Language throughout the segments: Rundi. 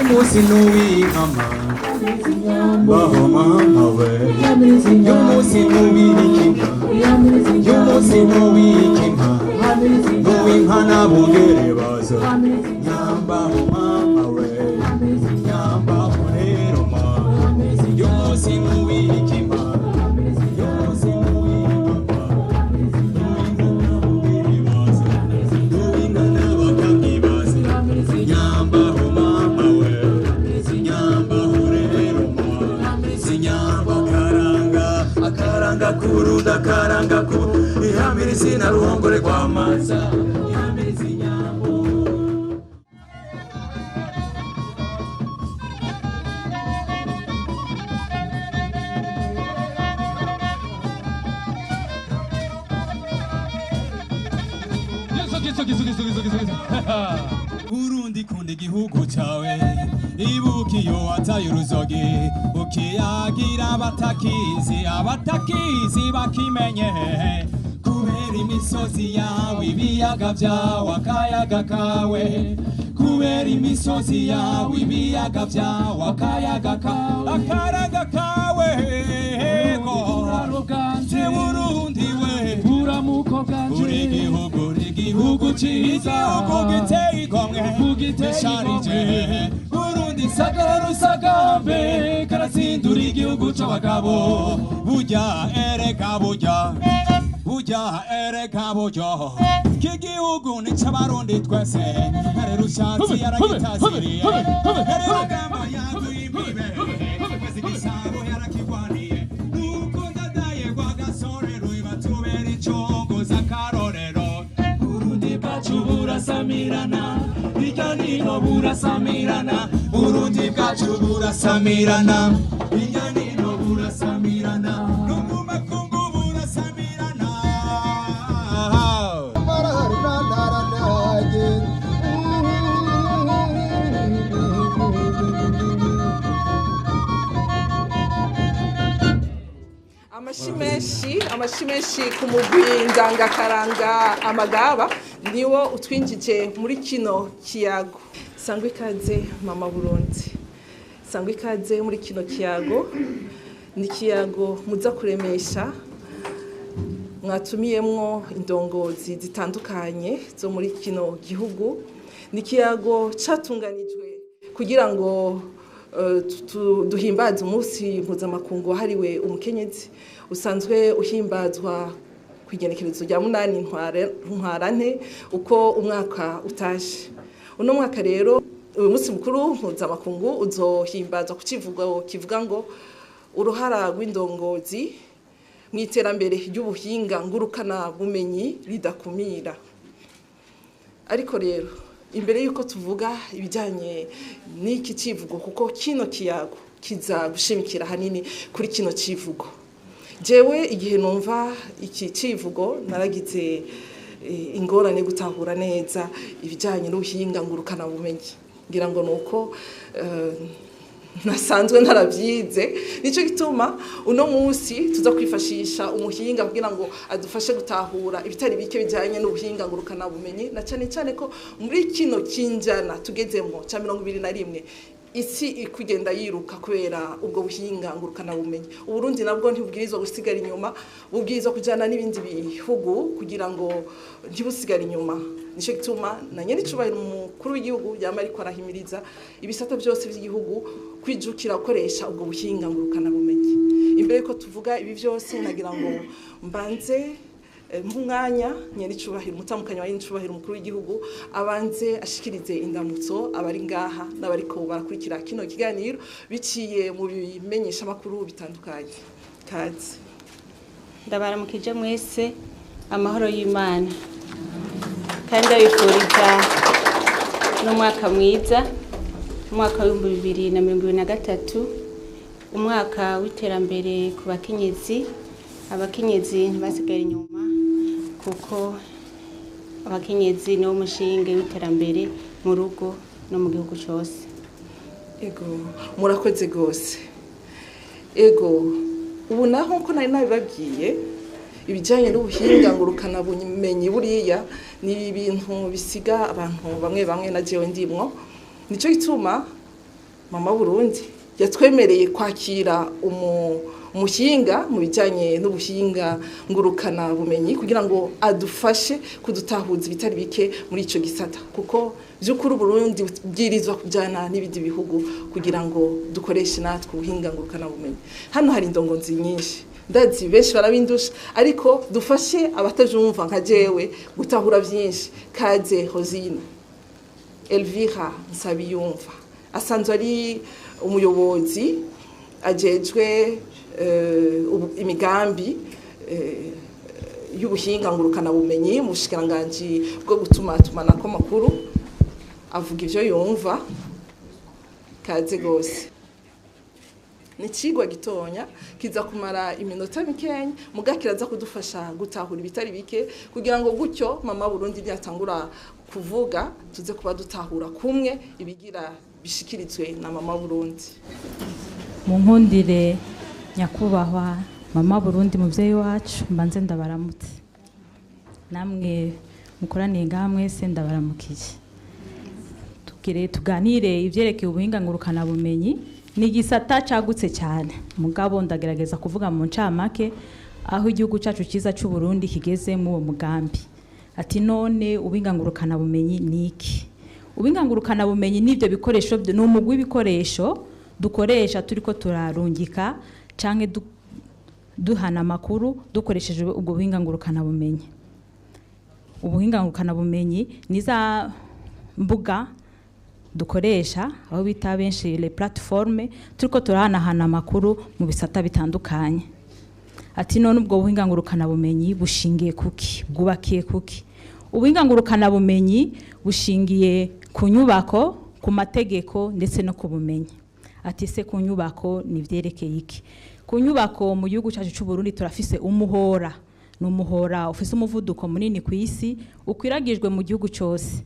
Uyu munsi nuw'inkama baho mama we. Uyu munsi nuw'ikima, uyu munsi nuw'ikima, nuw'inka n'abungere bazo. Nyambaho mama we, nyambaho rero ma. Uyu munsi nuw'ikima, uyu munsi nuw'inkama, nuw'inka n'abungere bazo, nuw'inka n'abakamyi bazo. Nyambaho mama we, nyambaho rero ma. Sinyamba karanga, akaranga kurunda, akaranga ku ihamirizi na ruhongore rw'amaza, ihamirizi nyambo. Burundi, kunda igihugu cawe, ibuka iyo wataye uruzogi, ukiyagira abatakizi, abatakizi bakimenye. Kubera imisozi yawe, ibiyaga vyawe, akayaga kawe, kubera imisozi yawe, ibiyaga vyawe, akayaga kawe, akaranga kawe. Je Burundi we, uri igihugu, uri igihugu ciza, igihugu giteye igomwe, gisharije. Burundi, sagara rusagambe, karatsindura igihugu c'abagabo. Burya ereka burya, burya ereka burya, k'igihugu ni c'Abarundi twese. Kare Rushatsi yaragitaziriye, kare Rugamba yaguye imbibe, kwezi Gisabo yarakigwaniye, nuko Ndadaye Rwagasore rubatubera icongoza akarorero. Burundi bwacu burasamirana hirya nino, burasamirana. Burundi bwacu burasamirana hirya nino, burasamirana no mu makungu, burasamirana. Amashi menshi, amashi menshi ku mugwi ndangakaranga Amagaba, niwo utwinjije muri kino kiyago. Sangwa ikaze, mama Burundi, sangwa ikaze muri kino kiyago. Ni ikiyago muza kuremesha, mwatumiyemwo indongozi zitandukanye zo muri kino gihugu. Ni ikiyago catunganijwe kugira ngo duhimbaze umunsi mpuzamakungu wahariwe umukenyezi, usanzwe uhimbazwa ku igenekerezo rya 8 Ntwarante uko umwaka utaje. Uno mwaka rero, uyu munsi mukuru mpuzamakungu uzohimbazwa ku kivugo kivuga ngo "Uruhara rw'indongozi mu iterambere ry'ubuhinga ngurukana bumenyi ridakumira". Ariko rero, imbere y'uko tuvuga ibijyanye n'iki kivugo, kuko kino kiyago kiza gushimikira hanini kuri kino kivugo, jewe igihe numva iki kivugo naragize ingorane gutahura neza ibijyanye n'ubuhinga ngurukana bumenyi. Ngira ngo nuko nasanzwe ntarabyize. Nicyo gituma uno munsi tuza kwifashisha umuhinga kugira ngo adufashe gutahura ibitari bike bijyanye n'ubuhinga ngurukana bumenyi, na cyane cyane ko muri kino kinjana tugezemo cya 21, isi ikugenda yiruka kubera ubwo buhinga ngurukana bumenyi. Uburundi nabwo ntibubwirizwa gusigara inyuma, bubwirizwa kujyana n'ibindi bihugu kugira ngo ntibusigare inyuma. Nicyo gituma na nyene icubahiro umukuru w'igihugu yama ariko arahimiriza ibisata byose by'igihugu kwijukira gukoresha ubwo buhinga ngurukana bumenyi. Imbere yuko tuvuga ibi byose, nagira ngo mbanze nk'umwanya nyene icubahiro umutamukanyi wa icubahiro umukuru w'igihugu abanze ashikirize indamutso abari ngaha n'abariko barakurikira kino kiganiro biciye mu bimenyesha makuru bitandukanye. Kaze. Ndabaramukije mwese, amahoro y'Imana, kandi ndabifuriza n'umwaka mwiza, umwaka w'2023, umwaka w'iterambere ku bakenyezi. Abakenyezi ntibasigare inyuma, kuko abakenyezi niwo mushinge w'iterambere mu rugo no mu gihugu cyose. Ego, murakoze gose. Ego, ubu naho nko nari nabibabwiye, ibijyanye n'ubuhinga ngurukana bumenyi buriya ni ibintu bisiga abantu bamwe bamwe, na jewe ndimwo. Nicyo gituma Mama Burundi yatwemereye kwakira umuhinga mu bijyanye n'ubuhinga ngurukana bumenyi kugira ngo adufashe kudutahuza ibitari bike muri ico gisata, kuko by'ukuri Burundi bwirizwa kujyana n'ibindi bihugu kugira ngo dukoreshe natwe ubuhinga ngurukana bumenyi. Hano hari indongozi nyinshi, ndazi benshi barabindusha, ariko dufashe abatajumva nka jewe gutahura byinshi. Kaze Rosine Elvira Nsabiyumva asanzwe ari umuyobozi ajejwe imigambi y'ubuhinga ngurukana bumenyi mu bushikiranganji bwo gutuma tumanako makuru, avuga ivyo yumva. Kaze gose. Ni cigwa gitonya kiza kumara iminota mikenya, muga kiraza kudufasha gutahura ibitari bike kugira ngo gutyo Mama Burundi ntiyatangura kuvuga tuze kuba dutahura kumwe ibigira bishikirizwe na Mama Burundi. Mu nkundire nyakubahwa Mama Burundi muvyeyi wacu, mbanze ndabaramutse namwe mukoraniye ngaha mwese, ndabaramukije. Tugire tuganire ivyerekeye ubuhinga ngurukana bumenyi. Ni igisata cagutse cyane, mugabo ndagerageza kuvuga mu ncamake aho igihugu cacu cyiza cy'u Burundi kigeze mu uwo mugambi. Ati none ubuhinga ngurukana bumenyi ni iki? Ubuhinga ngurukana bumenyi nivyo bikoresho, ni umugwi w'ibikoresho dukoresha turiko turarungika canke duhana amakuru dukoresheje ubwo buhinga ngurukana bumenyi. Ubuhinga ngurukana bumenyi ni za mbuga dukoresha aho bita benshi les plateformes, turiko turahanahana amakuru mu bisata bitandukanye. Ati none ubwo buhinga ngurukana bumenyi bushingiye kuki? Bwubakiye kuki? Ubuhinga ngurukana bumenyi bushingiye ku nyubako, ku mategeko ndetse no ku bumenyi. Ati se ku nyubako ni vyerekeye iki? Ku nyubako mu gihugu cyacu cy'u Burundi turafise umuhora, ni umuhora ufise umuvuduko munini ku isi, ukwiragijwe mu gihugu cyose.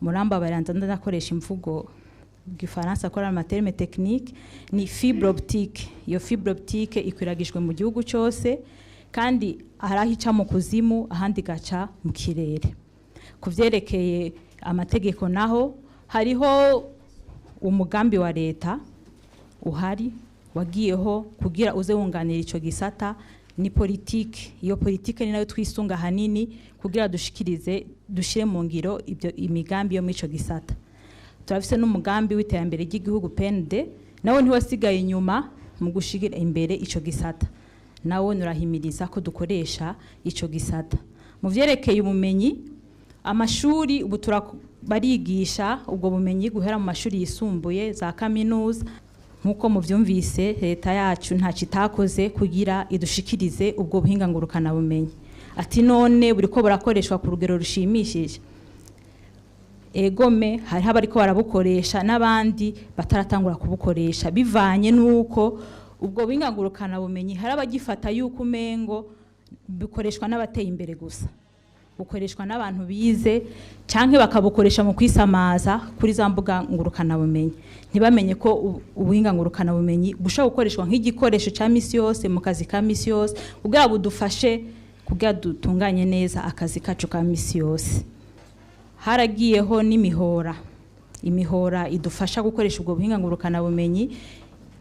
Muramba baranza ndakoresha imvugo gifaransa akora ama terme technique, ni fibre optique. Iyo fibre optique ikwiragijwe mu gihugu cyose, kandi haraho ica mu kuzimu ahandi gaca mu kirere. Kuvyerekeye amategeko naho hariho umugambi wa leta uhari wagiyeho kugira uze wunganira ico gisata, ni politike. Iyo politike ni nayo twisunga hanini kugira dushikirize dushire mu ngiro ibyo imigambi yo muri ico gisata. Turafise n'umugambi w'iterambere ry'igihugu PND, nawo ntiwasigaye inyuma mu gushigira imbere ico gisata, nawo nurahimiriza ko dukoresha ico gisata. Mu vyerekeye ubumenyi, amashuri ubu barigisha ubwo bumenyi guhera mu mashuri yisumbuye za kaminuza. Nkuko muvyumvise leta yacu nta kitakoze kugira idushikirize ubwo buhinga ngurukana bumenyi. Ati none buriko burakoreshwa ku rugero rushimishije? Egome hariho abariko barabukoresha n'abandi bataratangura kubukoresha, bivanye nuko ubwo buhinga ngurukana bumenyi hari abagifata yuko umengo bukoreshwa n'abateye imbere gusa, bukoreshwa n'abantu bize canke bakabukoresha mu kwisamaza kuri za mbuga ngurukana bumenyi. Ntibamenye ko ubuhinga ngurukana bumenyi bushobora gukoreshwa nk'igikoresho ca misi yose mu kazi ka misi yose, kugira budufashe kugira dutunganye neza akazi kacu ka misi yose. Haragiyeho n'imihora, imihora idufasha gukoresha ubwo buhinga ngurukana bumenyi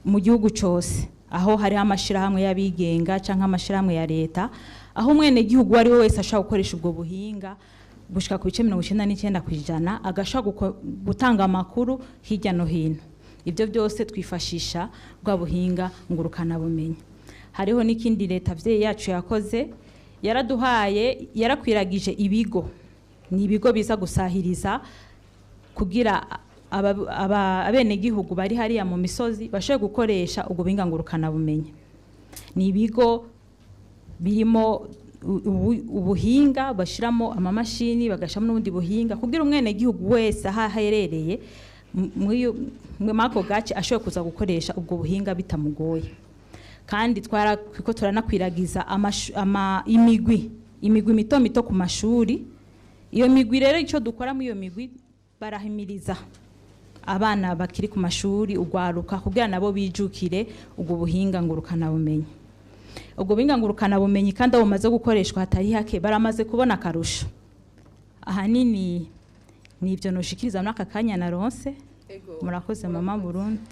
mu gihugu cyose, aho hariho amashirahamwe y'abigenga canke amashirahamwe ya leta, aho umwene gihugu ari we wese ashobora gukoresha ubwo buhinga gushika ku bice 99% agashobora gutanga amakuru hirya no hino. Ibyo byose twifashisha bwa buhinga ngurukana bumenyi. Hariho n'ikindi leta vyeyi yacu yakoze, yaraduhaye, yarakwiragije ibigo, ni ibigo biza gusahiriza kugira abenegihugu bari hariya mu misozi bashobore gukoresha ubwo buhinga ngurukana bumenyi. Ni ibigo birimo ubuhinga bashiramo amamashini bagashamo n'ubundi buhinga kugira umwenegihugu wese aho aherereye muri mako gace ashobore kuza gukoresha ubwo buhinga bitamugoye. Kandi twariko turanakwiragiza imigwi mito mito ku mashuri. Iyo migwi rero ico dukora muri iyo migwi, barahimiriza abana bakiri ku mashuri ugwaruka kugira nabo bijukire ubwo buhinga ngurukana bumenyi. Ubwo buhinga ngurukana bumenyi kandi abo bumaze gukoreshwa hatari hake baramaze kubona akarusho. Ahanini nibyo noshikiriza muri aka kanya naronse. Murakoze Mama Burundi.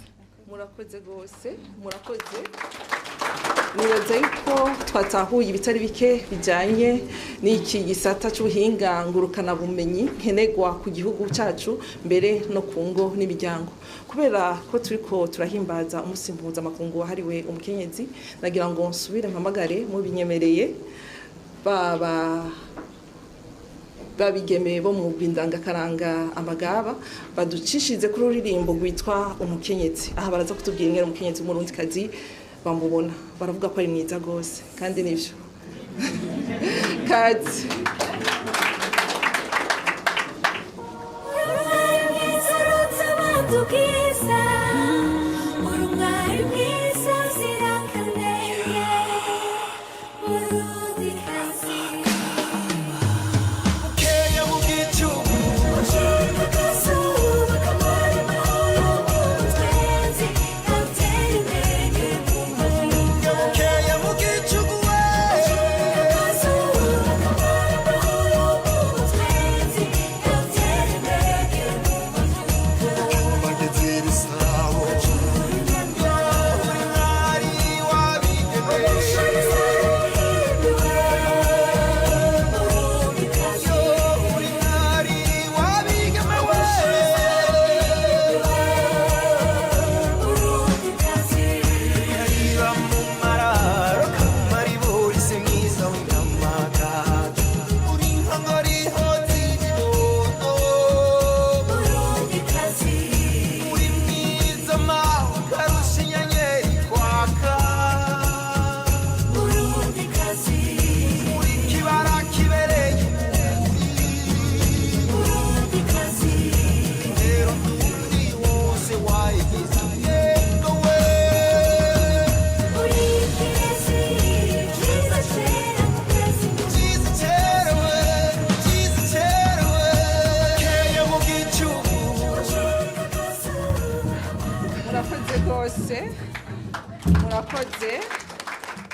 Murakoze gose, murakoze. Nibaza yuko twatahuye ibitari bike bijyanye n'iki gisata cy'ubuhinga ngurukanabumenyi nkenerwa ku gihugu cyacu, mbere no ku ngo n'imiryango. Kubera ko turiko turahimbaza umunsi mpuzamakungu wahariwe umukenyezi, nagira ngo nsubire mpamagare mubinyemereye baba babigeme bo mu bindangakaranga amagaba baducishize kuri ruririmbo rwitwa umukenyezi. Aha baraza kutubwira ingene umukenyezi w'umurundikazi bamubona, baravuga ko ari mwiza gose kandi nivyo. Kazi.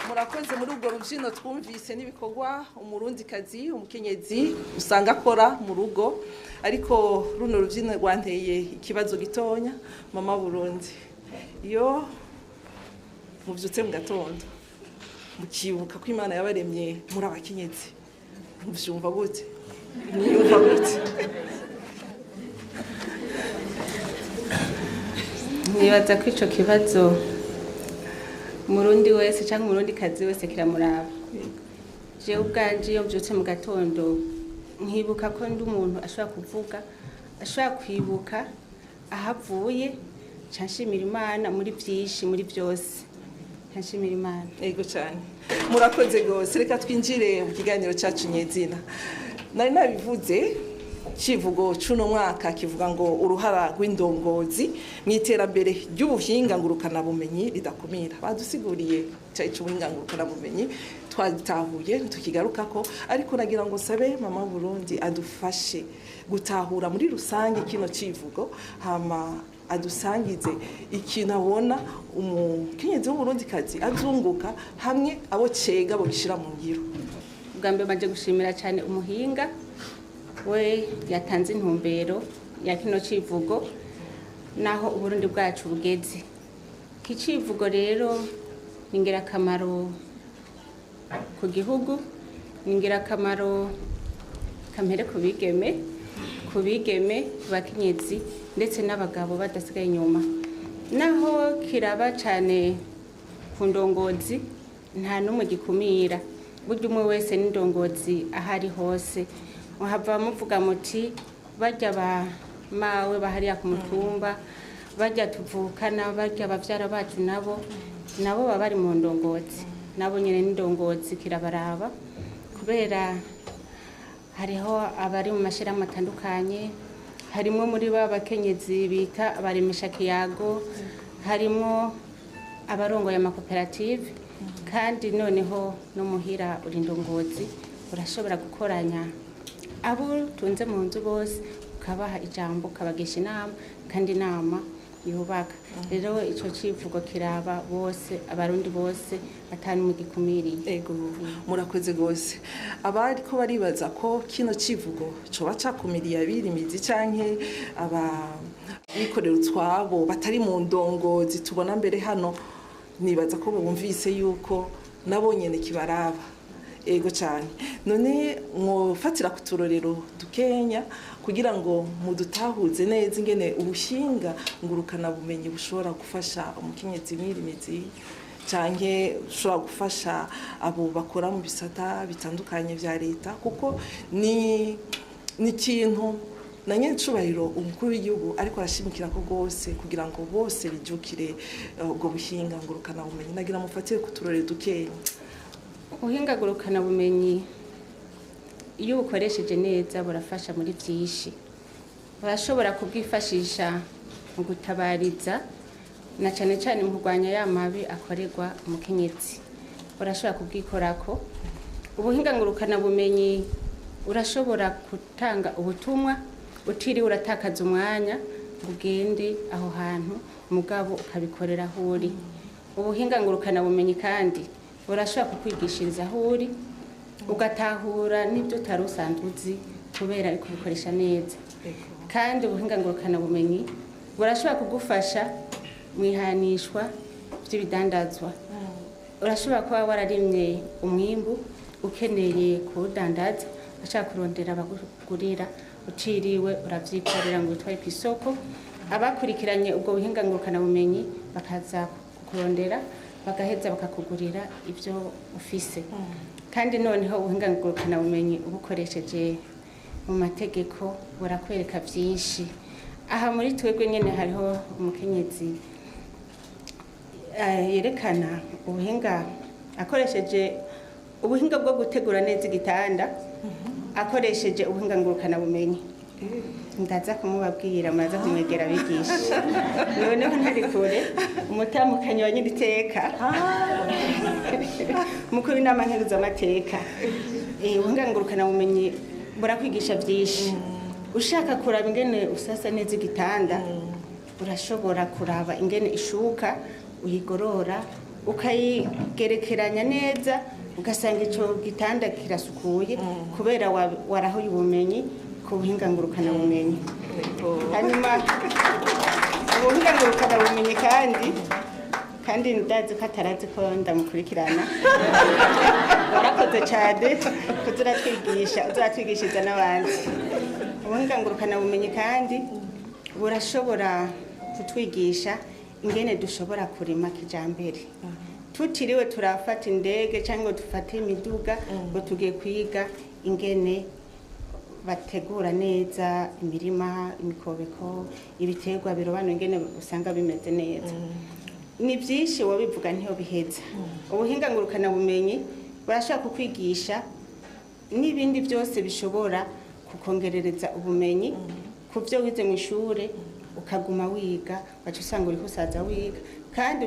Murakoze muri urwo rubyino twumvise n'ibikorwa umurundikazi umukenyezi usanga akora mu rugo, ariko runo rubyino rwanteye ikibazo gitonya. Mama Burundi, iyo muvyutse mu gatondo mukibuka ko Imana yabaremye muri abakenyezi, muvyumva gute? Mwiyumva gute? Nibaza ko ico kibazo Murundi wese cyangwa umurundi kazi wese kiramuraba. Jewe ubwanje iyo mbyutse mu gatondo nkibuka ko ndi umuntu ashobora kuvuga, ashobora kwibuka ahavuye, nshimira Imana muri byinshi, muri byose, nshimira Imana. Yego cyane, murakoze gose. Reka twinjire mu kiganiro cyacu nyezina. Nari nabivuze, civugo cuno mwaka kivuga ngo uruhara rw'indongozi mu iterambere ry'ubuhinga ngurukanabumenyi ridakumira. Badusiguriye cyayi cy'ubuhinga ngurukanabumenyi, twatahuye tukigarukako, ariko nagira ngo sabe Mama Burundi adufashe gutahura muri rusange kino civugo, hama adusangize ikintu abona umukenyezi w'umurundikazi azunguka hamwe abo cega bobishira mu ngiro. Ubwa mbere maje gushimira cyane umuhinga we yatanze intumbero ya kino civugo naho Uburundi bwacu bugeze. Iki civugo rero ni ingirakamaro ku gihugu, ni ingirakamaro kamere ku bigeme, bakenyezi ndetse n'abagabo badasigaye inyuma. Naho kiraba cyane ku ndongozi, nta n'umwe gikumira, burya umwe wese n'indongozi ahari hose. Muhava muvuga muti barya ba mawe bahariya ku mutumba, barya tuvukana, barya bavyara bacu, nabo baba bari mu ndongozi, nabo nyene n'indongozi kirabaraba, kubera hariho abari mu mashirahamwe atandukanye, harimo muri ba bakenyezi bita abaremesha kiyago, harimo abarongoye amakoperative, kandi noneho no muhira uri ndongozi urashobora gukoranya abo tunze mu nzu bose, ukabaha ijambo, ukabagisha inama, kandi inama yubaka. Rero ico civugo kiraba bose, abarundi bose atanu mu gikumiriye. Ego, murakoze gose. Abariko baribaza ko kino civugo coba cakumiriye abirimizi canke aba bikorera utwabo batari mu ndongozi tubona mbere hano, nibaza ko bumvise yuko nabo nyene kibaraba. Ego cyane. None mwofatira ku turorero dukenya kugira ngo mudutahuze neza ingene ubuhinga ngurukana bumenyi bushobora gufasha umukenyezi mwirimizi canke ushobora gufasha abo bakora mu bisata bitandukanye vya leta, kuko ni ikintu na nyencubahiro umukuru w'igihugu ariko arashimikira ko gose kugira ngo bose bijukire ubwo buhinga ngurukana bumenyi. Nagira mufatire ku turorero dukenya. Ubuhinga ngurukana bumenyi iyo ubukoresheje neza burafasha muri byinshi. Urashobora kubwifashisha mu gutabariza na cyane cyane mu kurwanya ya mabi akorerwa umukenyezi. Urashobora kubwikorako. Ubuhinga ngurukana bumenyi urashobora gutanga ubutumwa utiriwe uratakaza umwanya ngo ugende aho hantu, mugabo ukabikorera aho uri. Ubuhinga ngurukana bumenyi kandi urashobora kukwigishiriza aho uri, ugatahura n'ibyo utari usanzwe uzi kubera ariko ubikoresha neza. Kandi ubuhinga ngurukana bumenyi burashobora kugufasha mu ihanishwa ry'ibidandazwa. Urashobora kuba wararimye umwimbu ukeneye kuwudandaza, ashaka kurondera abagurira, uciriwe uravyikorera ngo utwaye ku isoko. Abakurikiranye ubwo buhinga ngurukana bumenyi bakaza kukurondera, bagaheza bakakugurira ibyo ufise. Kandi noneho ubuhinga ngurukana bumenyi ubukoresheje mu mategeko burakwereka byinshi. Aha muri twebwe nyene hariho umukenyezi yerekana ubuhinga akoresheje ubuhinga bwo gutegura neza igitanda, akoresheje ubuhinga ngurukana bumenyi. Ndaza kumubabwira, muraza kumwegera abigisha. Noneho ntari kure, umutamukanyi wa nyiriteka mukuru w'inama nkenguzamateka. Ubuhinga ngurukana bumenyi burakwigisha byinshi. Ushaka kuraba ingene usasa neza igitanda, urashobora kuraba ingene ishuka uyigorora, ukayigerekeranya neza, ugasanga ico gitanda kirasukuye kubera warahoye ubumenyi ku buhinga ngurukana bumenyi. Hanyuma ubuhinga ngurukana bumenyi kandi ndazi ko atarazi ko ndamukurikirana. Warakoze cyane kuzuratwigisha, uzuratwigishiriza n'abandi. Ubuhinga ngurukana bumenyi kandi burashobora kutwigisha ingene dushobora kurima kijambere. Tutiriwe turafata indege cyangwa dufate imiduga ngo tugiye kwiga ingene bategura neza imirima, imikobeko, ibiterwa birobanura ingene usanga bimeze neza. Ni byinshi wabivuga ntiyo biheza. Ubuhinga ngurukana bumenyi burashobora kukwigisha n'ibindi byose bishobora kukongerereza ubumenyi ku byo wize mu ishure, ukaguma wiga, wacu usanga uriko usaza wiga, kandi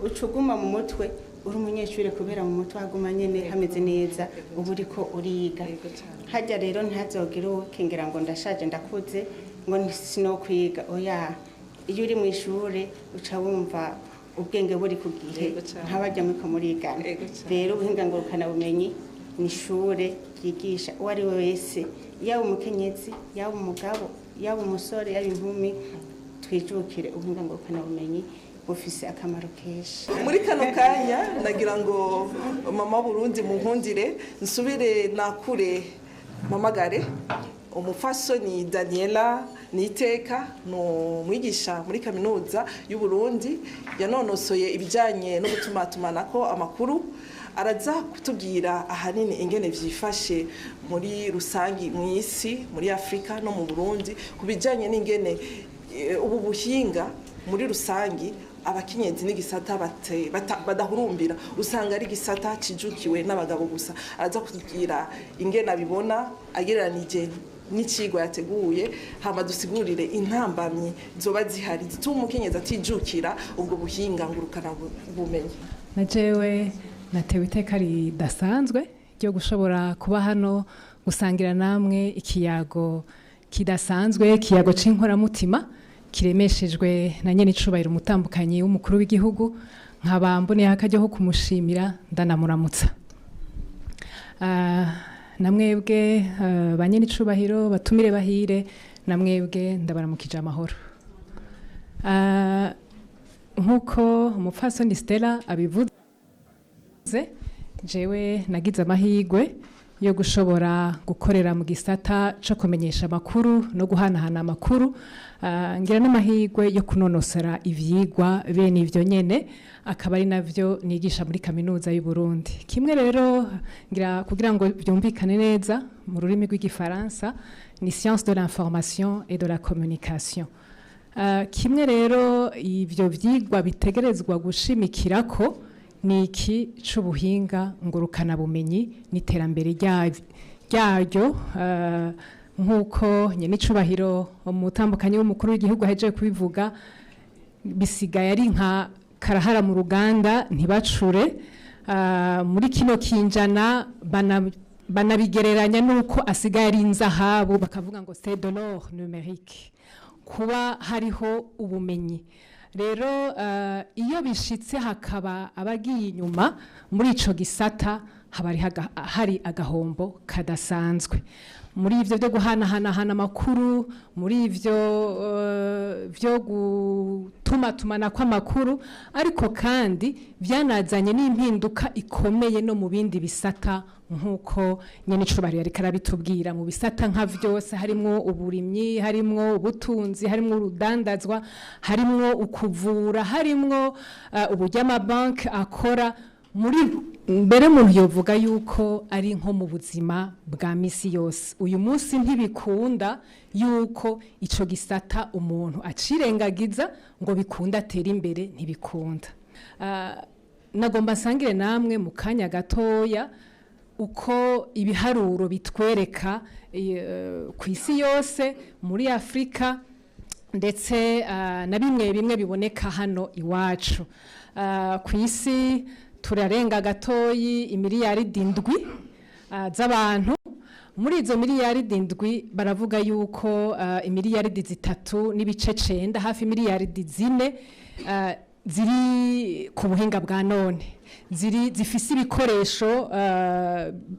ucuguma mu mutwe uri umunyeshure kubera mu mutwe haguma nyene hameze neza, uba uriko uriga. Hajya rero ntazogire uwukengera ngo ndashaje ndakuze ngo sinokwiga. Oya, iyo uri mu ishure uca wumva ubwenge buri ku gihe, ntabajya muriko murigana. Rero ubuhinga ngurukana bumenyi ni ishure ryigisha uwo ari we wese, yaba umukenyezi, yaba umugabo, yaba umusore, yaba inkumi. Twijukire ubuhinga ngurukana bumenyi bufise akamaro kenshi. Muri kano kanya nagira ngo mama Burundi munkundire nsubire nakure mpamagare umufasoni Daniela Niteka, ni umwigisha muri kaminuza y'u Burundi, yanonosoye ibijyanye no gutumatumanako amakuru. Araza kutubwira ahanini ingene vyifashe muri rusangi mu isi, muri Afrika no mu Burundi, ku bijyanye n'ingene ubu buhinga muri rusangi abakenyezi n'igisata badahurumbira, usanga ari igisata cijukiwe n'abagabo gusa. Araza kutubwira ingene abibona agereranije n'icigwa yateguye, hama dusigurire intambamyi zoba zihari zituma umukenyezi atijukira ubwo buhinga ngurukana bumenyi. Na jewe natewe iteka ridasanzwe ryo gushobora kuba hano gusangira namwe ikiyago kidasanzwe, ikiyago c'inkoramutima Kiremeshejwe na nyene icubahiro umutambukanyi w'umukuru w'igihugu, nkaba mboneyeho akaryo ko kumushimira ndanamuramutsa. Namwebwe ba nyene icubahiro batumire bahire, namwebwe ndabaramukije amahoro. Nk'uko umupfasoni Stella abivuze, jewe nagize amahirwe yo gushobora gukorera mu gisata co kumenyesha amakuru no guhanahana amakuru, ngira n'amahirwe yo kunonosora ivyigwa bene ivyo nyene, akaba ari navyo nigisha muri kaminuza y'u Burundi. Kimwe rero ngira kugira ngo byumvikane neza mu rurimi rw'igifaransa ni science de l'information et de la communication. Kimwe rero ivyo vyigwa bitegerezwa gushimikirako ni iki c'ubuhinga ngurukanabumenyi n'iterambere ryaryo, nk'uko nyene icubahiro umutambukanyi w'umukuru w'igihugu ahejeje kubivuga, bisigaye ari nka karahara mu ruganda ntibacure. Muri kino kinjana banabigereranya nuko asigaye ari inzahabu, bakavuga ngo c'est de l'or numérique, kuba hariho ubumenyi. Rero iyo bishitse hakaba abagiye inyuma muri ico gisata, haba hari agahombo kadasanzwe muri ivyo byo guhanahanahana amakuru, muri ivyo byo gutumatumana kw'amakuru, ariko kandi byanazanye n'impinduka ikomeye no mu bindi bisata, nk'uko nyene icubahiro yariko arabitubwira. Mu bisata nka vyose harimwo uburimyi, harimwo ubutunzi, harimwo urudandazwa, harimwo ukuvura, harimwo uburyo amabanki akora, muri mbere umuntu yovuga yuko ari nko mu buzima bwa misi yose. Uyu munsi ntibikunda yuko ico gisata umuntu acirengagiza ngo bikunda atere imbere, ntibikunda. Nagomba nsangire namwe mu kanya gatoya uko ibiharuro bitwereka ku isi yose, muri Afrika, ndetse na bimwe bimwe biboneka hano iwacu. Ku isi turarenga gatoyi imiliyaridi 7 z'abantu. Muri izo miliyaridi 7 baravuga yuko imiliyaridi 3.9, hafi miliyaridi 4, ziri ku buhinga bwa none, ziri zifise ibikoresho,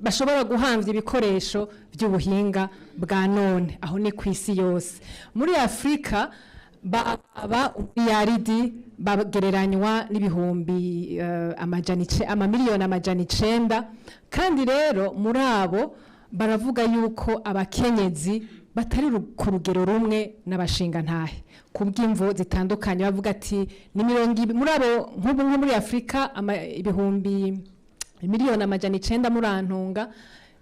bashobora guhamvya ibikoresho by'ubuhinga bwa none. Aho ni ku isi yose. Muri Afrika baba umiliyaridi bagereranywa n'ibihumbi amamiliyoni 900. Kandi rero muri abo baravuga yuko abakenyezi batari ku rugero rumwe n'abashingantahe kubw'imvo zitandukanye. Bavuga ati ni 20 muri abo, nk'ubu nko muri Afrika ibihumbi miliyoni 900, murantunga,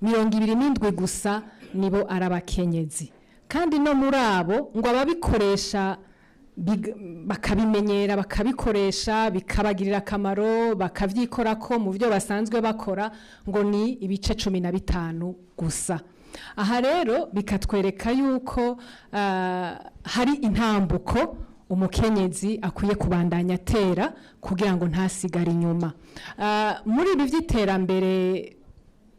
27 gusa nibo arabakenyezi. Kandi no muri abo ngo ababikoresha bakabimenyera, bakabikoresha bikabagirira akamaro, bakavyikorako mu byo basanzwe bakora, ngo ni ibice 15 gusa. Aha rero bikatwereka yuko hari intambuko umukenyezi akwiye kubandanya atera kugira ngo ntasigare inyuma. Muri ibi vy'iterambere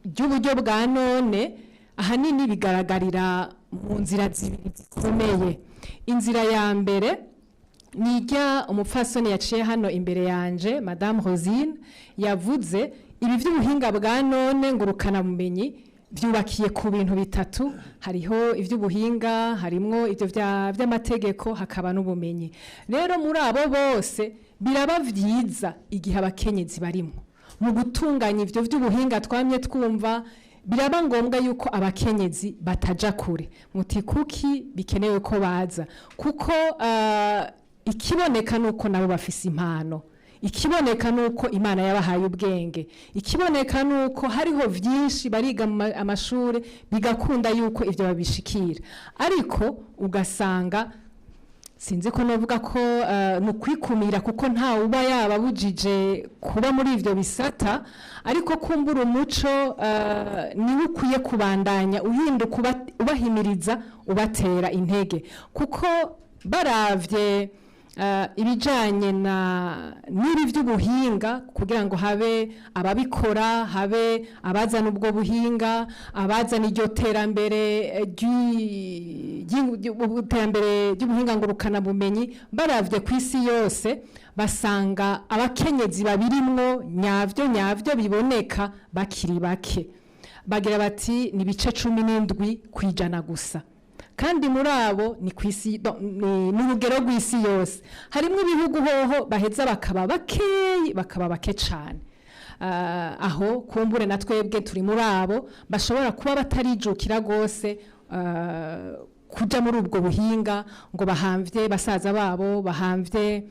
ry'uburyo bwa none, ahanini bigaragarira mu nzira zibiri zikomeye. Inzira ya mbere nijya umupfasoni yaciye hano imbere yanje, Madame Rosine, yavuze ibi vy'ubuhinga bwa none ngurukana bumenyi byubakiye ku bintu bitatu: hariho ivy'ubuhinga, harimwo ivyo vy'amategeko, hakaba n'ubumenyi. Rero muri abo bose biraba vyiza igihe abakenyezi barimo mu gutunganya ivyo vy'ubuhinga twamye twumva. Biraba ngombwa yuko abakenyezi bataja kure. Muti kuki bikenewe ko baza? Kuko ikiboneka nuko nabo bafise impano, ikiboneka nuko Imana yabahaye ubwenge, ikiboneka nuko hariho vyinshi bariga mu amashure bigakunda yuko ivyo babishikira, ariko ugasanga sinzi ko novuga ko nukwikumira, kuko nta uba yababujije kuba muri ivyo bisata, ariko kumbura umuco niwe ukwiye kubandanya uhinduka, ubahimiriza, ubatera intege, kuko baravye Ibijanye na n'ibi by'ubuhinga, kugira ngo habe ababikora, habe abazana ubwo buhinga, abazana iryo terambere iterambere ry'ubuhinga ngurukana bumenyi, baravye ku isi yose basanga abakenyezi babirimwo nyavyo nyavyo biboneka bakiri bake. Bagira bati ni bice 17% gusa, kandi muri abo ni kwisi ni urugero rw'isi yose. Harimo ibihugu hoho baheza bakaba bakeyi, bakaba bake cane. Aho kumbure na twebwe turi muri abo bashobora kuba batarijukira gose kuja muri ubwo buhinga ngo bahamvye basaza babo, bahamvye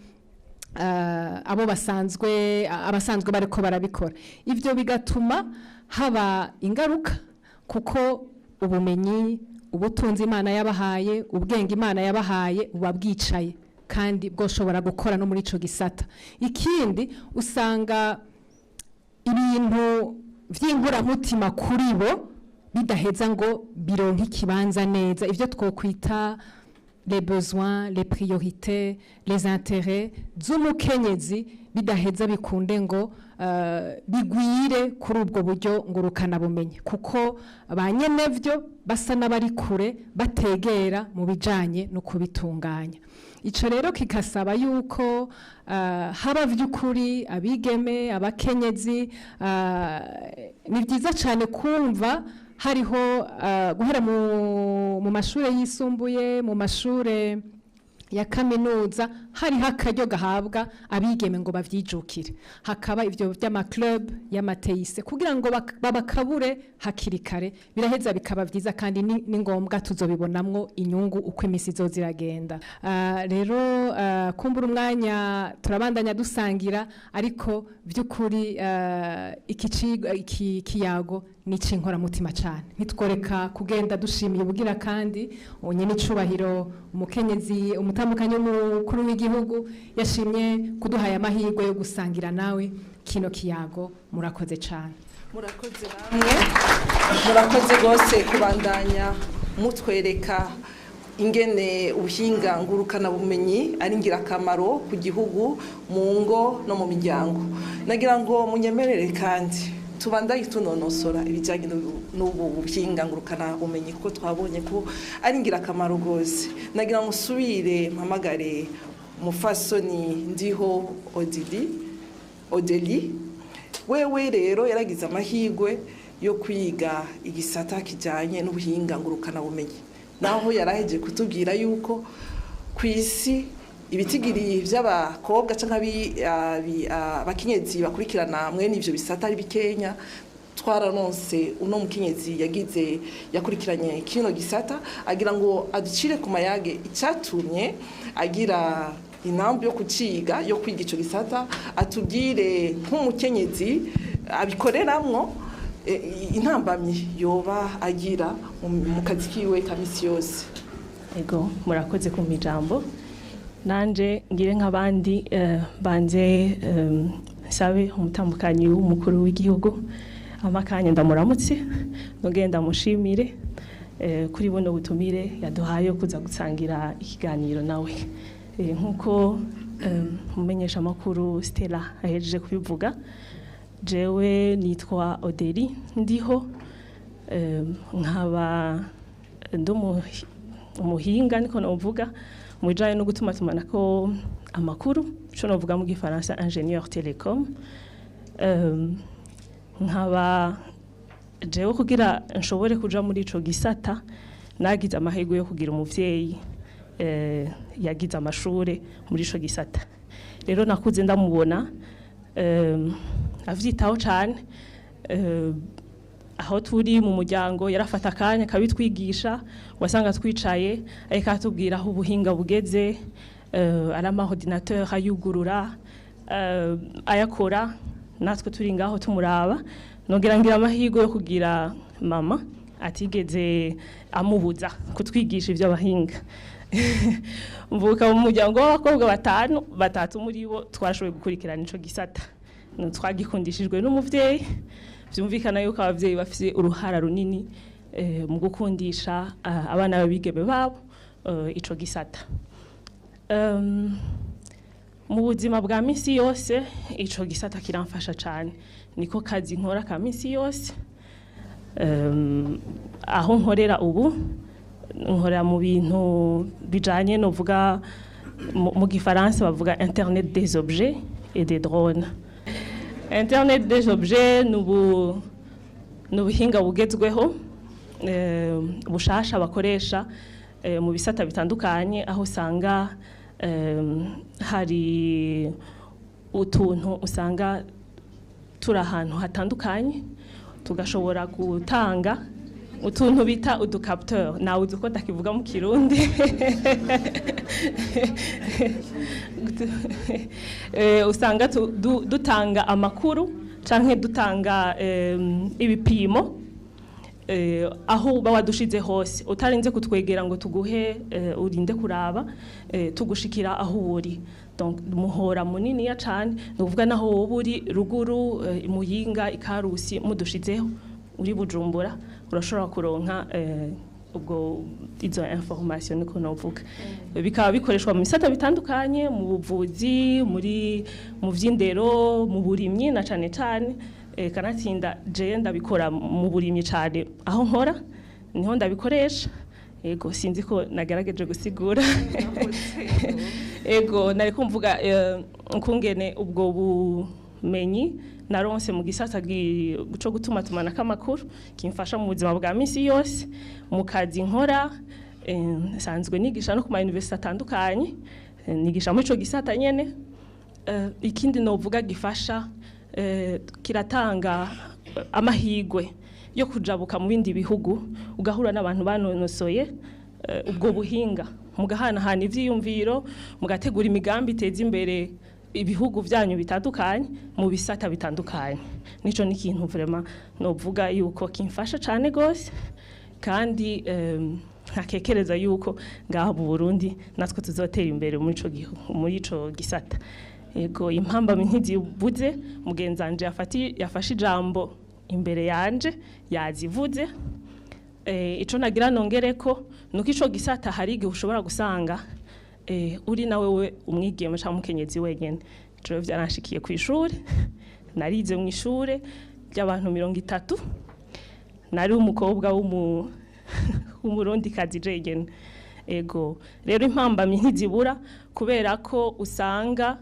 abo basanzwe abasanzwe bariko barabikora. Ivyo bigatuma haba ingaruka, kuko ubumenyi, ubutunzi Imana yabahaye, ubwenge Imana yabahaye buba bwicaye kandi bwoshobora gukora no muri ico gisata. Ikindi, usanga ibintu vy'inkoramutima kuri bo bidaheza ngo bironke ikibanza neza, ivyo twokwita les besoins, les priorités, les intérêts z'umukenyezi bidaheza bikunde ngo bigwire kuri ubwo buryo ngurukana bumenyi, kuko ba nyenevyo basa n'abari kure, bategera mu bijanye no kubitunganya. Ico rero kikasaba yuko haba vy'ukuri abigeme, abakenyezi. Ni vyiza cane kumva hariho guhera mu mashure yisumbuye, mu mashure ya kaminuza, hariho akaryo gahabwa abigeme ngo bavyijukire, hakaba ivyo vy'ama club y'ama TIC kugira ngo babakabure hakiri kare. Biraheza bikaba vyiza kandi ni ngombwa, tuzobibonamwo inyungu uko imisi izoza iragenda. Rero kumbura umwanya turabandanya dusangira, ariko vy'ukuri iki iki kiyago ni ic'inkoramutima cane. Ntitworeka kugenda dushimiye ubugira kandi nyene icubahiro umukenyezi umutambukanyi w'umukuru w'igihugu yashimye kuduhaye amahirwe yo gusangira nawe kino kiyago. Murakoze cane. Murakoze namwe, murakoze rwose kubandanya mutwereka ingene ubuhinga ngurukana bumenyi ari ingirakamaro ku gihugu, mu ngo no mu miryango. Nagira ngo munyemerere kandi tubandanye tunonosora ibijyanye n'ubu buhinga ngurukana bumenyi, kuko twabonye ko ari ingirakamaro rwose. Nagira ngo usubire mpamagare umufasoni Ndiho Odili Odeli. Wewe rero yaragize amahirwe yo kwiga igisata kijyanye n'ubuhinga ngurukana bumenyi, naho yaraheje kutubwira yuko ku isi ibitigiri by'abakobwa cyangwa abakenyezi bakurikirana mwene ivyo bisata ari bikenya. Twaranonse uno mukenyezi yagize yakurikiranye kino gisata, agira ngo aducire ku mayage icyatumye agira inambu yo kuciga, yo kwiga ico gisata, atubwire nk'umukenyezi abikoreramwo intambamyi yoba agira mu kazi kiwe ka misi yose. Ego, murakoze kumpa ijambo. Nanje ngire nk'abandi, banze nsabe umutambukanyi w'umukuru w'igihugu amakanya ndamuramutse, nongere ndamushimire kuri buno butumire yaduhaye yo kuza gusangira ikiganiro nawe. Nk'uko umumenyesha amakuru Stella ahejeje kubivuga, jewe nitwa Odeli Ndiho, nkaba ndi umuhinga, niko novuga, mu bijanye no gutuma tumanako amakuru, ico novuga mu gifaransa ingénieur télécom. Nkaba jewe kugira nshobore kuja muri ico gisata nagize amahirwe yo kugira umuvyeyi yagize amashure muri ico gisata. Rero nakuze ndamubona avyitaho cane. Aho turi mu muryango yarafata akanya akabitwigisha, wasanga twicaye ariko atubwira aho ubuhinga bugeze, ari ama ordinateur ayugurura, ayakora, natwe turi ngaho tumuraba. Nongera ngira amahirwe yo kugira mama atigeze amubuza kutwigisha ivy'abahinga. Mvuka mu muryango w'abakobwa batanu, batatu muri bo twashoboye gukurikirana ico gisata. Twagikundishijwe n'umuvyeyi. Vyumvikana yuko abavyeyi bafise uruhara runini mu gukundisha abana b'abigeme babo ico gisata. Mu buzima bwa misi yose ico gisata kiramfasha cyane, niko kazi nkora ka misi yose. Aho nkorera ubu nkorera mu bintu bijanye, novuga mu gifaransa bavuga internet des objets et des drones. Internet des objets nubu nubuhinga bugezweho bushasha bakoresha mu bisata bitandukanye, aho usanga hari utuntu usanga turi ahantu hatandukanye, tugashobora gutanga utuntu bita uducapteur, nawe uzi uko ndakivuga mu Kirundi. Usanga dutanga amakuru canke dutanga ibipimo aho uba wadushize hose, utarinze kutwegera ngo tuguhe urinde kuraba, tugushikira aho uri. Donc muhora munini ya cane, nukuvuga naho wowe uri ruguru, Muyinga, Ikarusi, mudushizeho uri Bujumbura, urashobora kuronka ubwo izo information, niko novuga. Bikaba bikoreshwa mu bisata bitandukanye, mu buvuzi, muri mu vy'indero, mu burimyi na cane cane. Kanatsinda jewe ndabikora mu burimyi cane, aho nkora niho ndabikoresha. Ego, sinzi ko nagerageje gusigura. Ego, nariko mvuga ukungene ubwo bumenyi naronse mu gisata co gutuma tumanako amakuru kimfasha mu buzima bwa misi yose, mu kazi nkora. Nsanzwe nigisha no ku ma university atandukanye, nigisha muri ico gisata nyene. Ikindi novuga gifasha, kiratanga amahigwe yo kujabuka mu bindi bihugu, ugahura n'abantu banonosoye ubwo buhinga, mugahanahana ivyiyumviro, mugategura imigambi iteza imbere ibihugu vyanyu bitandukanye mu bisata bitandukanye. Nico ni ikintu vraiment novuga yuko kimfasha cane gose, kandi ntakekereza yuko ngaho mu Burundi natwe tuzotera imbere muri ico gihugu, muri ico gisata. Ego, impambamyi ntizibuze, mugenzanje yafashe ijambo imbere yanje yazivuze. Ico nagira nongereko nuko ico gisata hari igihe ushobora gusanga uri nawe we umwigeme canke umukenyezi wenyene. Ico rero vyaranshikiye kw'ishure, narize mu ishure ry'abantu 30, nari umukobwa w'umurundikazi jenyene. Ego, rero impambamyi ntizibura, kubera ko usanga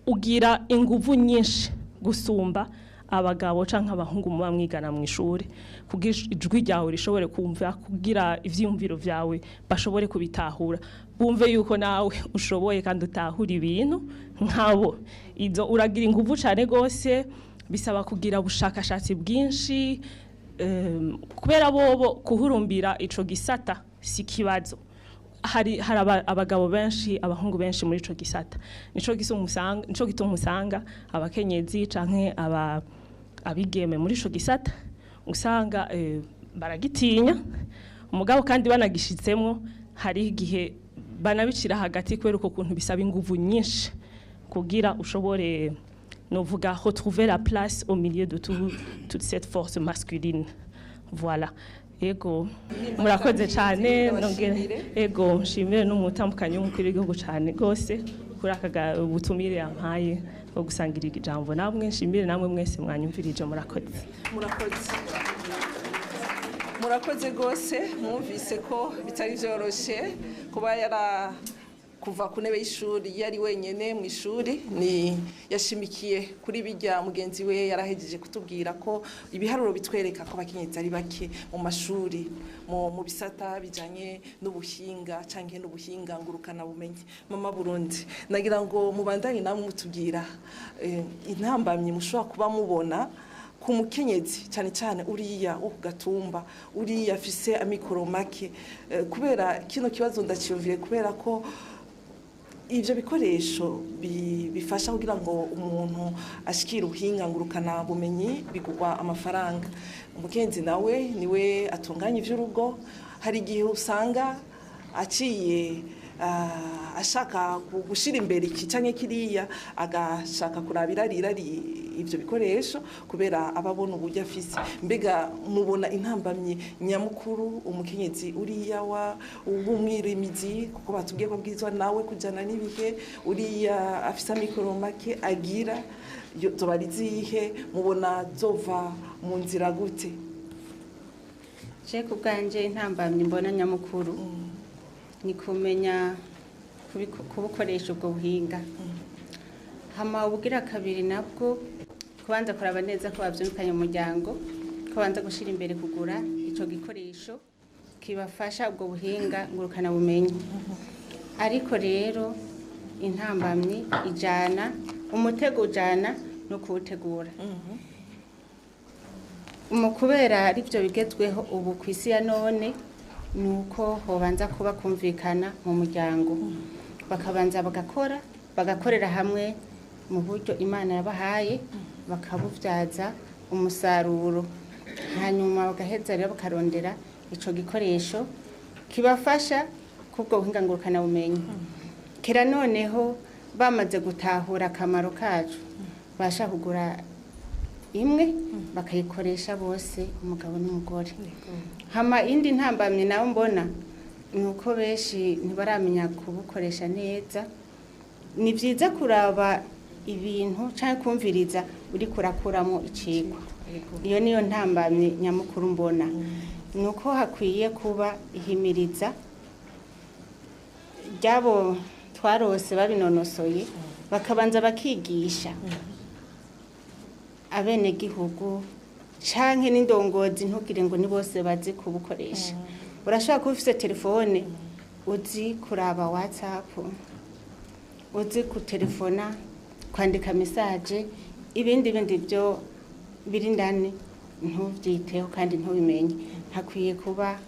ugira inguvu nyinshi gusumba abagabo canke abahungu muba mwigana mu ishure, kugira ijwi ryawe rishobore kumva, kugira ivyiyumviro vyawe bashobore kubitahura, bumve yuko nawe ushoboye kandi utahura ibintu nkabo. Izo uragira inguvu cane gose, bisaba kugira ubushakashatsi bwinshi, kubera bobo kuhurumbira ico gisata si kibazo. Hari abagabo benshi, abahungu benshi muri ico gisata. Nico gisuma nico gituma usanga abakenyezi canke abigeme muri ico gisata usanga baragitinya, umugabo kandi banagishitsemwo hari igihe banabicira hagati, kubera uko kuntu bisaba inguvu nyinshi kugira ushobore, novuga, retrouver la place au milieu de toute cette force masculine. Voilà. Ego, murakoze cyane. Nongere ego nshimire n'umutambukanyi w'umukuru w'igihugu cyane gose kuri aka butumire yampaye bwo gusangira ijambo namwe. Nshimire namwe mwese mwanyumvirije, murakoze. Murakoze, murakoze gose. Mwumvise ko bitari vyoroshe kuba yara kuva ku ntebe y'ishuri yari wenyene mu ishuri. Ni yashimikiye kuri bijya mugenzi we yarahejeje kutubwira, ko ibiharuro bitwereka ko abakenyezi ari bake mu mashuri, mu bisata bijanye n'ubuhinga canke n'ubuhinga ngurukana bumenyi. Mama Burundi, nagira ngo mubandanye namwe mutubwira intambamyi mushobora kuba mubona ku mukenyezi, cyane cyane uriya wo ku gatumba, uriya afise amikoro make. Kubera kino kibazo ndaciyumvire kubera ko ivyo bikoresho bifasha kugira ngo umuntu ashikire ubuhinga ngurukana bumenyi bigurwa amafaranga. Umukenyezi nawe niwe atunganya ivy'urugo, hari igihe usanga aciye ashaka gushira imbere iki canke kiriya, agashaka kuraba irari ivyo bikoresho kubera ababona uburyo afise. Mbega mubona intambamye nyamukuru umukenyezi uriya wa w'umwirimizi, kuko batubwiye ko abwirizwa nawe kujana n'ibihe, uriya afise amikoro make agira zoba ari zihe? Mubona zova mu nzira gute? Je ku bwanje intambamyi mbona nyamukuru ni kumenya kubukoresha ubwo buhinga. Hama ubugira kabiri nabwo kubanza kuraba neza ko bavyumvikanye mu muryango, ko banza gushira imbere kugura ico gikoresho kibafasha ubwo buhinga ngurukana bumenyi. Ariko rero intambamyi ijana umutego ujana no kuwutegura. Mu kubera arivyo bigezweho ubu kw'isi ya none, nuko hobanza kuba kumvikana mu muryango, bakabanza bagakora, bagakorera hamwe mu buryo Imana yabahaye, bakabuvyaza umusaruro, hanyuma bagaheza rero bakarondera ico gikoresho kibafasha kubwo buhinga ngurukana bumenyi. Kera noneho bamaze gutahura akamaro kacu, basha kugura imwe bakayikoresha bose, umugabo n'umugore. Hama indi ntambamye nawe mbona nuko benshi ntibaramenya kubukoresha neza. Ni vyiza kuraba ibintu canke kumviriza uri kurakuramo icigwa. Iyo niyo ntambamye nyamukuru mbona. Nuko hakwiye kuba ihimiriza ryabo twarose babinonosoye, bakabanza bakigisha abenegihugu canke n'indongozi. Ntugire ngo ni bose bazi kubukoresha. Urashobora kuba ufise telefone, uzi kuraba WhatsApp, uzi kutelefona, kwandika message, ibindi bindi byo biri ndani ntuvyiteho kandi ntubimenye. Hakwiye kuba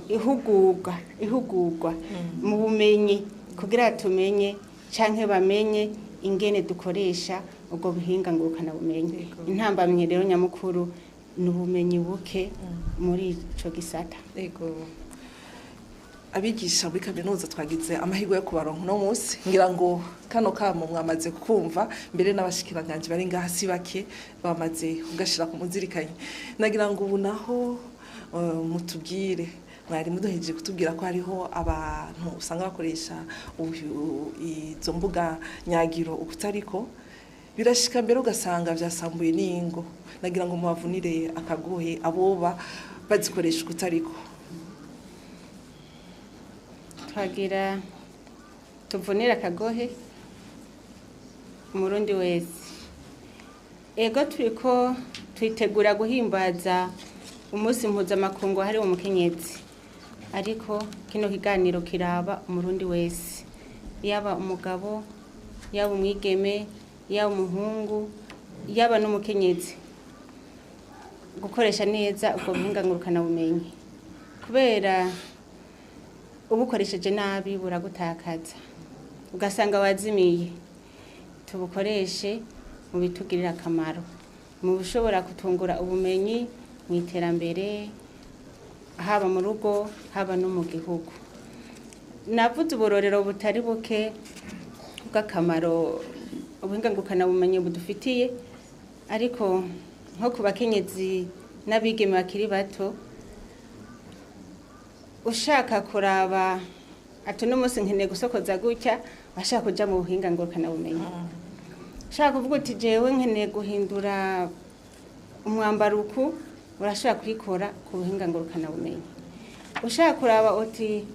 ihugurwa mu bumenyi kugira tumenye canke bamenye ingene dukoresha ubwo buhinga ngurukana bumenyi. Intambamye rero nyamukuru ni ubumenyi buke muri ico gisata. Ego. Abigisha muri kaminuza twagize amahirwe yo kubaronka uno munsi, ngira ngo kano kamo mwamaze kumva, mbere n'abashikiranganje bari ngaha si bake bamaze kugashira ku muzirikanyi. Nagira ngo ubu naho mutubwire, mwari muduhejeje kutubwira ko hariho abantu usanga bakoresha izo mbuga nyagiro ukutariko, birashika mbere ugasanga vyasambuye n'ingo. Nagira ngo mubavunire akagohe aboba bazikoresha ukutariko. Twagira tuvunira akagohe umurundi wese. Ego, turiko twitegura guhimbaza umunsi mpuzamakungu wahariwe umukenyezi, ariko kino kiganiro kiraba umurundi wese, yaba umugabo, yaba umwigeme, yaba umuhungu, yaba n'umukenyezi, gukoresha neza ubwo buhinga ngurukanabumenyi, kubera ubukoresheje nabi buragutakaza ugasanga wazimiye. Tubukoreshe mu bitugirira akamaro, mu bushobora kutungura ubumenyi mu iterambere, haba mu rugo haba no mu gihugu. Navuze uburorero butari buke bw'akamaro ubuhinga ngurukanabumenyi budufitiye, ariko nko ku bakenyezi n'abigeme bakiri bato, ushaka kuraba ati uno munsi nkeneye gusokoza gutya, washaka kuja mu buhinga ngurukanabumenyi. Ushaka kuvuga uti jewe nkeneye guhindura umwambaro uku, urashobora kuyikora ku buhinga ngurukanabumenyi. Ushaka kuraba uti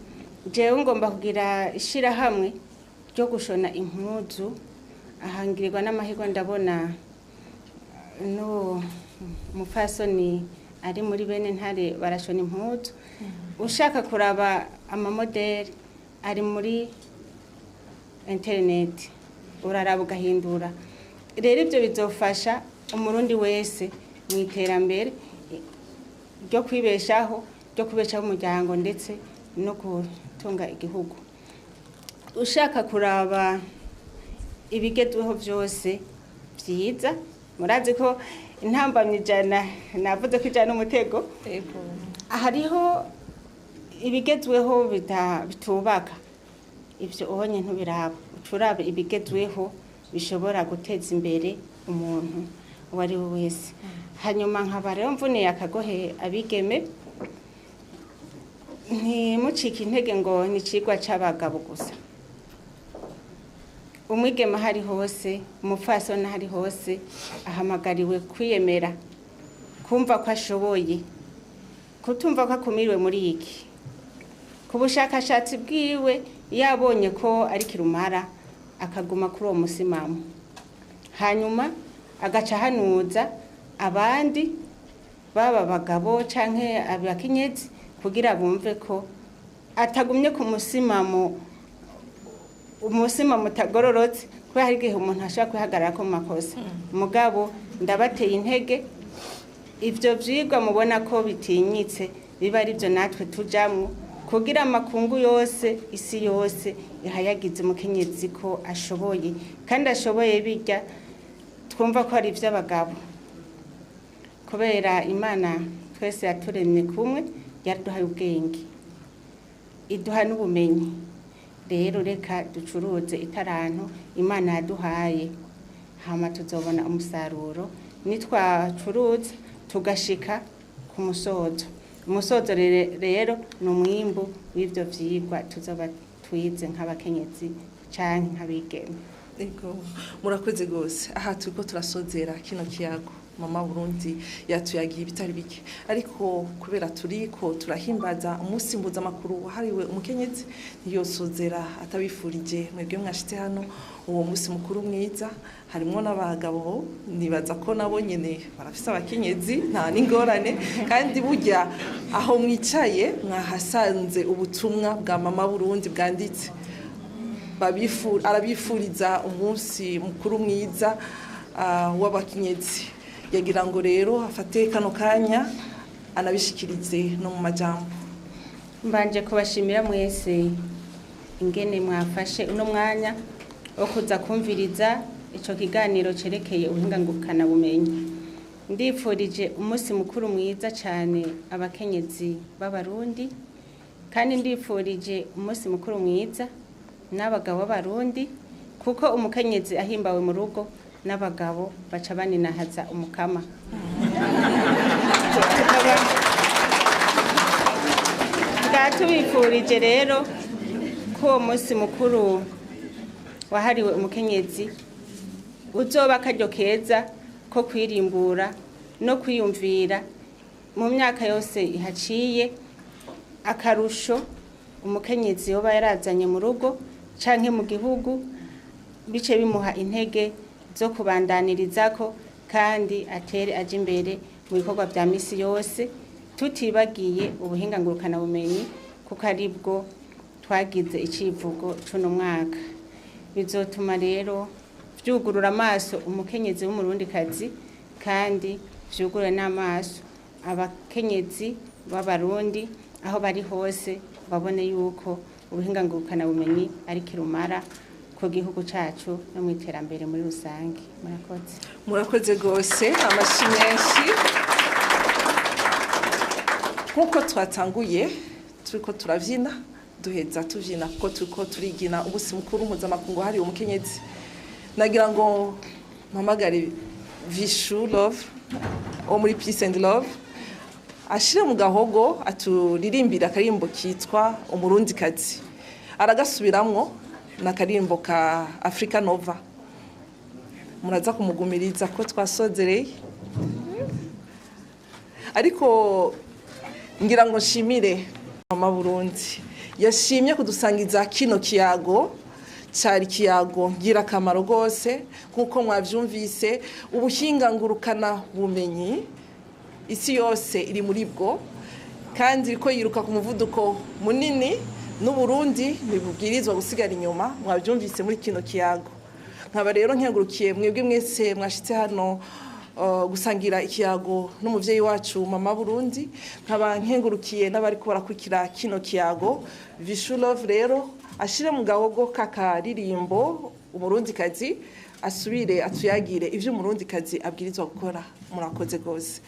jewe ngomba kugira ishirahamwe ryo gushona impuzu, ahangirirwa n'amahirwe ndabona no mupfasoni ari muri bene ntare barashona impuzu. Ushaka kuraba amamodeli ari muri interineti, uraraba ugahindura. Rero ibyo bizofasha umurundi wese mu iterambere ryo kwibeshaho, ryo kubeshaho umuryango ndetse no gutunga igihugu. Ushaka kuraba ibigezweho byose byiza, murazi ko intambamyi ijana, navuze ko ijana umutego. Hariho Ibigezweho bitubaka ibyo ubonye ntubiraba, ucurabe ibigezweho bishobora guteza imbere umuntu uwo ari we wese. Hanyuma nkaba rero mvuniye akagohe abigeme, ntimucike intege ngo ni icigwa c'abagabo gusa. Umwigeme aho ari hose, umupfasoni aho ari hose, ahamagariwe kwiyemera, kumva ko ashoboye, kutumva ko akumiriwe muri iki. Ku bushakashatsi bwiwe yabonye ko ari kirumara, akaguma kuri uwo musimamo, hanyuma agaca ahanuza abandi baba abagabo canke abakenyezi kugira bumve ko atagumye ku musimamo, umusimamo utagororotse, kubera hari igihe umuntu ashobora kwihagarara ko mu makosa. Mugabo ndabateye intege, ivyo vyigwa mubona ko bitinyitse biba ari byo natwe tujamwo kugira amakungu yose, isi yose ihayagize umukenyezi ko ashoboye, kandi ashoboye bijya twumva ko ari ivy'abagabo, kubera Imana twese yaturemye kumwe, yaraduhaye ubwenge, iduha n'ubumenyi. Rero reka ducuruze itaranto Imana yaduhaye, hama tuzobona umusaruro nitwacuruza tugashika ku musozo. Umusozo rero ni umwimbu w'ivyo vyigwa tuzoba twize nk'abakenyezi canke nk'abigeme. Ego, murakoze gose. Aha turiko turasozera kino kiyago. Mama Burundi yatuyagiye ibitari bike, ariko kubera turiko turahimbaza umunsi mpuzamakuru wahariwe umukenyezi, ntiyosozera atabifurije mwebwe mwashitse hano uwo munsi mukuru mwiza. Harimwo n'abagabo, nibaza ko nabo nyene barafise abakenyezi, nta n'ingorane, kandi burya aho mwicaye mwahasanze ubutumwa bwa Mama Burundi bwanditse. Arabifuriza umunsi mukuru mwiza w'abakenyezi. Yagira ngo rero afate kano kanya anabishikirize no mu majambo. Mbanje kubashimira mwese ingene mwafashe uno mwanya wo kuza kumviriza ico kiganiro cerekeye ubuhinga ngurukana bumenyi. Ndifurije umunsi mukuru mwiza cyane abakenyezi b'Abarundi, kandi ndifurije umunsi mukuru mwiza n'abagabo b'Abarundi, kuko umukenyezi ahimbawe mu rugo n'abagabo baca baninahaza umukama. Tubifurije rero ko uwo munsi mukuru wahariwe umukenyezi uzoba akaryo keza ko kwirimbura no kwiyumvira mu myaka yose ihaciye akarusho umukenyezi yoba yarazanye mu rugo canke mu gihugu, bice bimuha intege zo kubandanyirizako kandi atere aje imbere mu bikorwa vya misi yose, tutibagiye ubuhinga ngurukana bumenyi kuko aribwo twagize icivugo c'uno mwaka. Bizotuma rero vyugurura amaso umukenyezi w'umurundikazi, kandi vyugurure n'amaso abakenyezi b'Abarundi aho bari hose, babone yuko ubuhinga ngurukana bumenyi ari kirumara ku gihugu cacu no mu iterambere muri rusange. Murakoze. Murakoze gose, amashi menshi. Nkuko twatanguye turiko turavyina, duheza tuvyina kuko turiko turigina umunsi mukuru mpuzamakungu wahariwe umukenyezi. Nagira ngo mpamagare Vishu Love wo muri Peace and Love ashire mu gahogo aturirimbira akarimbo kitwa Umurundikazi. Aragasubiramwo na karimbo ka Africa Nova. Muraza kumugumiriza ko twasozereye, ariko ngira ngo nshimire Mama Burundi yashimye kudusangiza kino kiyago. Cari kiyago ngira akamaro gose, nkuko mwavyumvise ubuhinga ngurukana bumenyi isi yose iri muri bwo, kandi iriko yiruka ku muvuduko munini, n'Uburundi ntibubwirizwa gusigara inyuma. Mwavyumvise muri kino kiyago. Nkaba rero nkengurukiye mwebwe mwese mwashitse hano gusangira ikiyago n'umuvyeyi wacu Mama Burundi. Nkaba nkengurukiye n'abariko barakurikira kino kiyago. Vishu Love rero ashire mu gahogo kakaririmbo Umurundikazi, asubire atuyagire ivyo Umurundikazi abwirizwa gukora. Murakoze gose.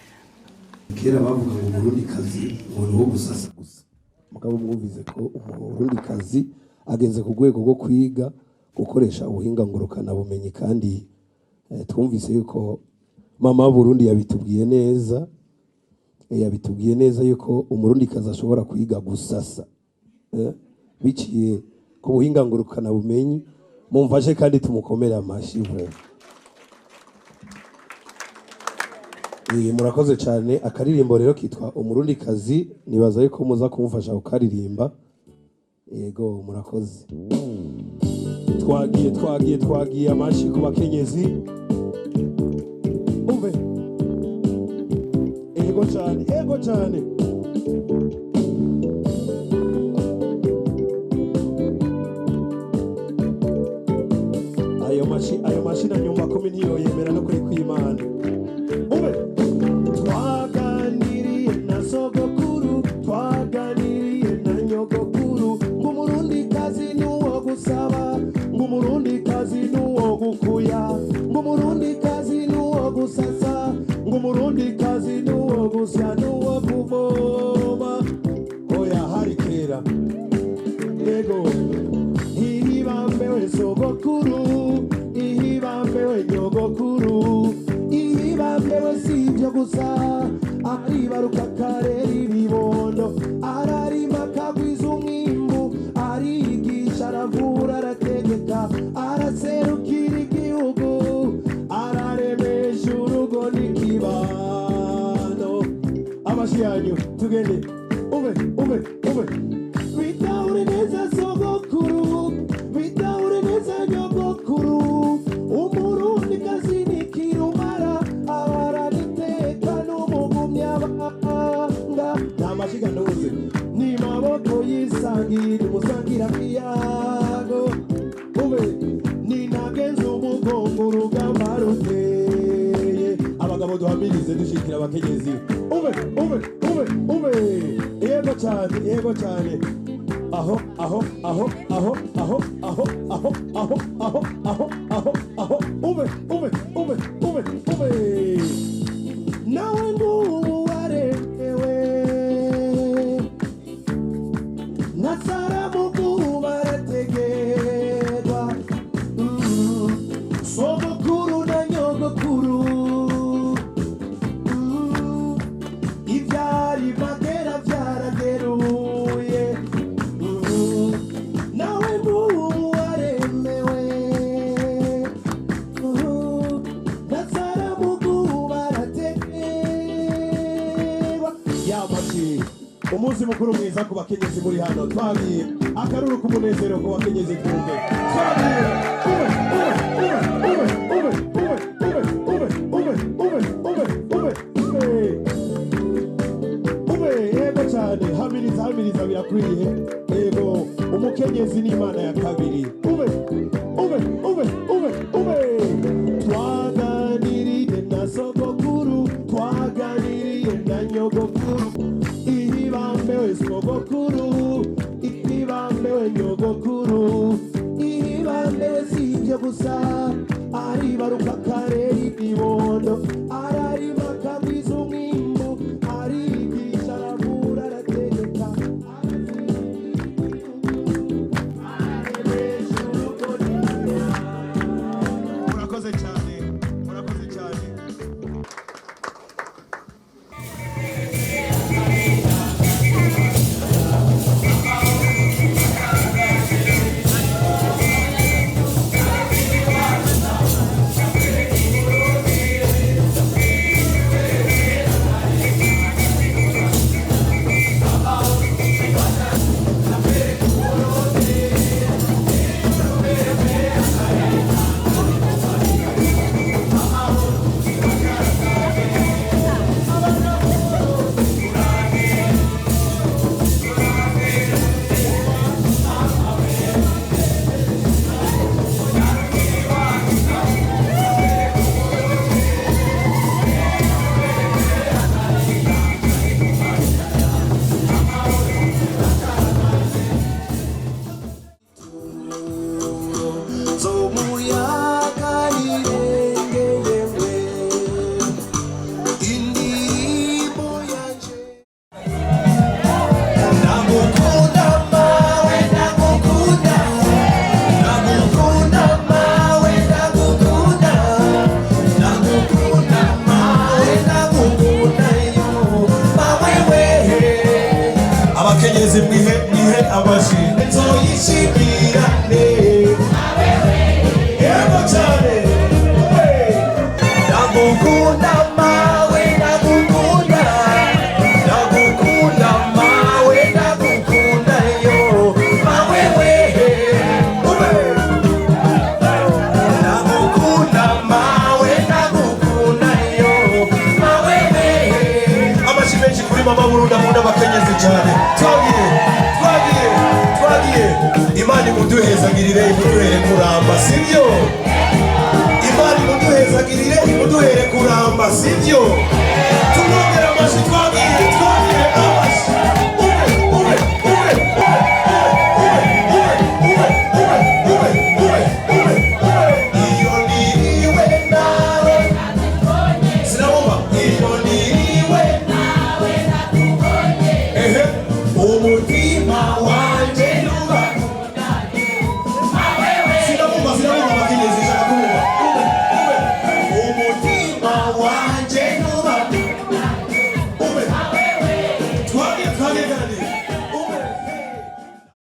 Kera bavuga ngo Umurundikazi ngo ni uwo gusasa gusa. Mugabo mwumvise ko umurundikazi ageze ku rwego rwo kwiga gukoresha ubuhinga ngurukanabumenyi, kandi twumvise yuko mama Burundi yabitubwiye neza, yabitubwiye neza yuko umurundikazi ashobora kwiga gusasa biciye ku buhinga ngurukanabumenyi. Mumfashe kandi tumukomere amashi vraiment. Murakoze cyane. Akaririmbo rero kitwa Umurundikazi, nibaza yuko muza kumufasha kukaririmba. Yego, murakoze. Twagiye, twagiye, twagiye. Amashi ku bakenyezi. Umve, yego cyane, yego cyane. Ayo mashi, ayo mashi na nyumba kumi ntiyoyemera no kuri kw'Imana. Umve, twaganiriye na sogokuru, twaganiriye na nyogokuru, ngo umurundikazi n'uwo gusaba, ngo umurundikazi n'uwo gukuya, ngo umurundikazi n'uwo gusasa, ngo umurundikazi n'uwo gusya, n'uwo kuvoma. Oya, hari kera. Yego, ihibambewe sogokuru, ihibambewe nyogokuru, ihibambewe si ibyo gusa, aribaruka karera ibibondo, ararima akagwiza umwimbu, arigisha, aravura, arategeka, araserukira igihugu, araremesha urugo n'ikibano. Amashi yanyu, tugende. Ube, ube, ube. Bitahure neza sogokuru, bitahure neza nyogokuru, umurundikazi ni kirumara, abaraniteka n'umugumyabanga. Nta mashiga ntuze ni maboko yisangira umusangira miyago. Ube, ninagenza umugongo urugamba ruteye. Abagabo duhamirize dushikira abakenyezi. Ube, ube, ube, ube. Yego cyane, yego cyane. Aho, aho, aho, aho, aho, aho, aho, aho, aho, aho, aho, aho. Ube, ube, ube, ube, ube. Nawe ngubu waremewe nasaramugu barategerwa. Sogokuru na nyogokuru, ibyari magera byarageruye. Nawe ngubu waremewe nasaramugu barategerwa. Yamashi, umunsi mukuru mwiza ku bakenyezi muri hano. Twagiye, akaruru k'umunezero ku bakenyezi, twumve. Twagiye. Ube, ube, ube, ube, ube, ube, ube, ube, ube, ube, ube, ube, ube. Yego cyane. Hamiriza, hamiriza, birakwiye. Yego, umukenyezi ni Imana ya kabiri. Ube, ube, ube, ube, ube. Twaganiriye na sogokuru, twaganiriye na nyogokuru, ihibambewe sogokuru, ihibambewe nyogokuru, ihibambewe si ibyo gusa, aribaruka karera ibibondo, ararima akagwiza umwimbu, arigisha, aravura, arategeka, araremesha urugo. Murakoze cyane, murakoze cyane. Sibyo? Tumwongera amashyi. Twagiye, twagiye, amashyi. Ube, ube, ube, ube, ube, ube, ube, ube, ube, ube, ube. Iyo niriwe nawe sinabumva, iyo niriwe nawe, ehe, umutima wanje nuba. Sinabumva, sinabumva abakenyezi, nshaka kumva. Ube, ube, umutima wanje nuba. Ube, twagiye, twagiye kandi.